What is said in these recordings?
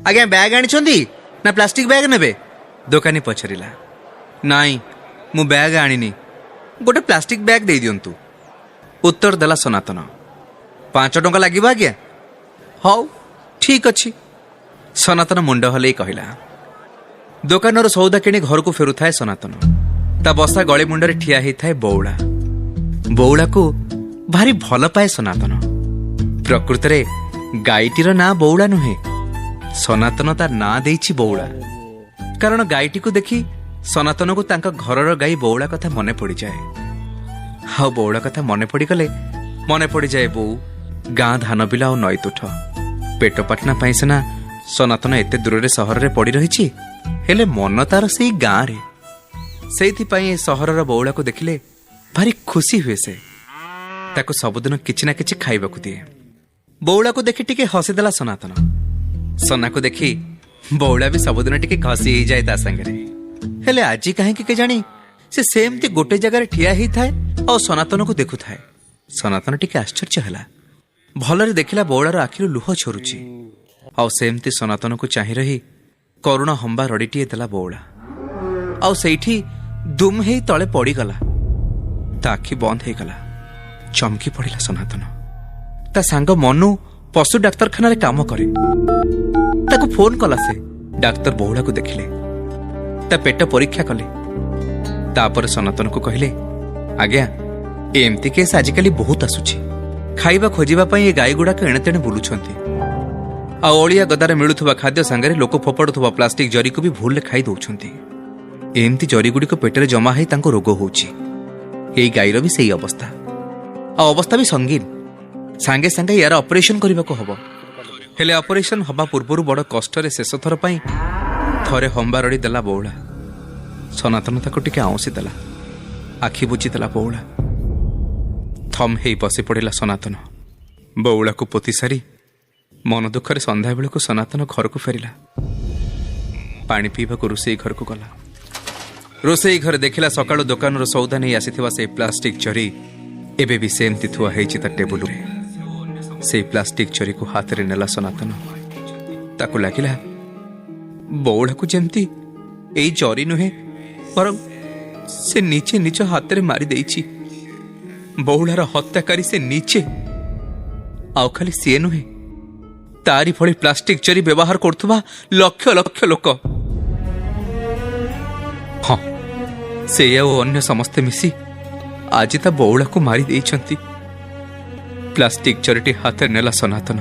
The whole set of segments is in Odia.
ଆଜ୍ଞା, ବ୍ୟାଗ୍ ଆଣିଛନ୍ତି ନା ପ୍ଲାଷ୍ଟିକ ବ୍ୟାଗ୍ ନେବେ? ଦୋକାନୀ ପଚାରିଲା। ନାଇଁ, ମୁଁ ବ୍ୟାଗ୍ ଆଣିନି, ଗୋଟେ ପ୍ଲାଷ୍ଟିକ ବ୍ୟାଗ୍ ଦେଇଦିଅନ୍ତୁ, ଉତ୍ତର ଦେଲା ସନାତନ। 5 ଟଙ୍କା ଲାଗିବ ଆଜ୍ଞା। ହଉ, ଠିକ ଅଛି, ସନାତନ ମୁଣ୍ଡ ହଲେଇ କହିଲା। ଦୋକାନରୁ ସଉଦା କିଣି ଘରକୁ ଫେରୁଥାଏ ସନାତନ। ତା ବସା ଗଳି ମୁଣ୍ଡରେ ଠିଆ ହେଇଥାଏ ବଉଳା। ବଉଳାକୁ ଭାରି ଭଲ ପାଏ ସନାତନ। ପ୍ରକୃତରେ ଗାଈଟିର ନାଁ ବଉଳା ନୁହେଁ, ସନାତନ ତା ନାଁ ଦେଇଛି ବଉଳା, କାରଣ ଗାଈଟିକୁ ଦେଖି ସନାତନକୁ ତାଙ୍କ ଘରର ଗାଈ ବଉଳା କଥା ମନେ ପଡ଼ିଯାଏ। ଆଉ ବଉଳା କଥା ମନେ ପଡ଼ିଗଲେ ମନେ ପଡ଼ିଯାଏ ବୋଉ, ଗାଁ ଧାନ ବିଲ ଆଉ ନଈ ତୁଠ। ପେଟ ପାଟଣା ପାଇଁ ସିନା ସନାତନ ଏତେ ଦୂରରେ ସହରରେ ପଡ଼ି ରହିଛି, ହେଲେ ମନ ତାର ସେଇ ଗାଁରେ। ସେଇଥିପାଇଁ ଏ ସହରର ବଉଳାକୁ ଦେଖିଲେ ଭାରି ଖୁସି ହୁଏ ସେ। ତାକୁ ସବୁଦିନ କିଛି ନା କିଛି ଖାଇବାକୁ ଦିଏ। ବଉଳାକୁ ଦେଖି ଟିକେ ହସିଦେଲା ସନାତନ। ସନାକୁ ଦେଖି ବଉଳା ବି ସବୁଦିନ ଟିକେ ଘଷି ହେଇଯାଏ ତା ସାଙ୍ଗରେ। ହେଲେ ଆଜି କାହିଁକି କେଜାଣି ସେ ସେମିତି ଗୋଟେ ଜାଗାରେ ଠିଆ ହେଇଥାଏ ଆଉ ସନାତନକୁ ଦେଖୁଥାଏ। ସନାତନ ଟିକେ ଆଶ୍ଚର୍ଯ୍ୟ ହେଲା। ଭଲରେ ଦେଖିଲା, ବଉଳାର ଆଖିରୁ ଲୁହ ଝରୁଛି ଆଉ ସେମିତି ସନାତନକୁ ଚାହିଁ ରହି କରୁଣ ହମ୍ବା ରଡ଼ିଟିଏ ଦେଲା ବଉଳା ଆଉ ସେଇଠି ଦୁମ୍ ହେଇ ତଳେ ପଡ଼ିଗଲା। ତା ଆଖି ବନ୍ଦ ହେଇଗଲା। ଚମକି ପଡ଼ିଲା ସନାତନ। ତା ସାଙ୍ଗ ମନୁ ପଶୁ ଡାକ୍ତରଖାନାରେ କାମ କରେ। ତାକୁ ଫୋନ କଲା ସେ। ଡାକ୍ତର ବଉଳାକୁ ଦେଖିଲେ, ତା ପେଟ ପରୀକ୍ଷା କଲେ। ତାପରେ ସନାତନକୁ କହିଲେ, ଆଜ୍ଞା, ଏମିତି କେସ୍ ଆଜିକାଲି ବହୁତ ଆସୁଛି। ଖାଇବା ଖୋଜିବା ପାଇଁ ଏ ଗାଈଗୁଡ଼ାକ ଏଣେତେଣେ ବୁଲୁଛନ୍ତି ଆଉ ଅଳିଆ ଗଦାରେ ମିଳୁଥିବା ଖାଦ୍ୟ ସାଙ୍ଗରେ ଲୋକ ଫୋପାଡୁଥିବା ପ୍ଲାଷ୍ଟିକ ଜରିକୁ ବି ଭୁଲରେ ଖାଇ ଦଉଛନ୍ତି। ଏମିତି ଜରିଗୁଡ଼ିକ ପେଟରେ ଜମା ହେଇ ତାଙ୍କୁ ରୋଗ ହେଉଛି। ଏଇ ଗାଈର ବି ସେଇ ଅବସ୍ଥା, ଆଉ ଅବସ୍ଥା ବି ସଙ୍ଗୀନ। ସାଙ୍ଗେ ସାଙ୍ଗେ ୟାର ଅପରେସନ କରିବାକୁ ହବ। ହେଲେ ଅପରେସନ ହବା ପୂର୍ବରୁ ବଡ଼ କଷ୍ଟରେ ଶେଷ ଥର ପାଇଁ ଥରେ ହମ୍ବା ରଡ଼ି ଦେଲା ବଉଳା। ସନାତନ ତାକୁ ଟିକେ ଆଉଁସି ଦେଲା। ଆଖି ବୁଜିଦେଲା ବଉଳା। ଥମ୍ ହେଇ ବସି ପଡ଼ିଲା ସନାତନ। ବଉଳାକୁ ପୋତି ସାରି ମନ ଦୁଃଖରେ ସନ୍ଧ୍ୟାବେଳକୁ ସନାତନ ଘରକୁ ଫେରିଲା। ପାଣି ପିଇବାକୁ ରୋଷେଇ ଘରକୁ ଗଲା। ରୋଷେଇ ଘରେ ଦେଖିଲା, ସକାଳୁ ଦୋକାନରୁ ସଉଦା ନେଇ ଆସିଥିବା ସେଇ ପ୍ଲାଷ୍ଟିକ ଜରି ଏବେ ବି ସେମିତି ଥୁଆ ହେଇଛି ତା ଟେବୁଲରେ। ସେଇ ପ୍ଲାଷ୍ଟିକ ଜରିକୁ ହାତରେ ନେଲା ସନାତନ। ତାକୁ ଲାଗିଲା, ବଉଳାକୁ ଯେମିତି ଏଇ ଜରି ନୁହେଁ, ବରଂ ସେ ନିଜେ ନିଜ ହାତରେ ମାରି ଦେଇଛି। ବଉଳାର ହତ୍ୟାକାରୀ ସେ ନିଜେ। ଆଉ ଖାଲି ସିଏ ନୁହେଁ, ତାରି ଭଳି ପ୍ଲାଷ୍ଟିକ ଜରି ବ୍ୟବହାର କରୁଥିବା ଲକ୍ଷ ଲକ୍ଷ ଲୋକ। ହଁ, ସେ ଆଉ ଅନ୍ୟ ସମସ୍ତେ ମିଶି ଆଜି ତା ବଉଳାକୁ ମାରି ଦେଇଛନ୍ତି। ପ୍ଲାଷ୍ଟିକ ଜରିଟି ହାତରେ ନେଲା ସନାତନ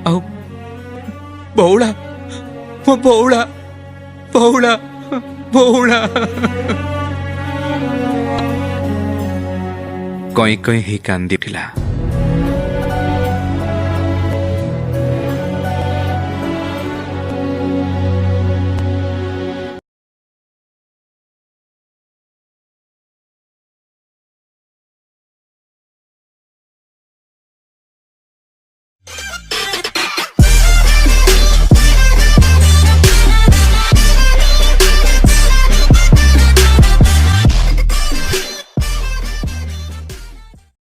ଆଉ ବଉଳା, ମୋ ବଉଳା, ବଉଳା, ବଉଳା କଇଁ କଇଁ ହେଇ କାନ୍ଦି ଉଠିଲା।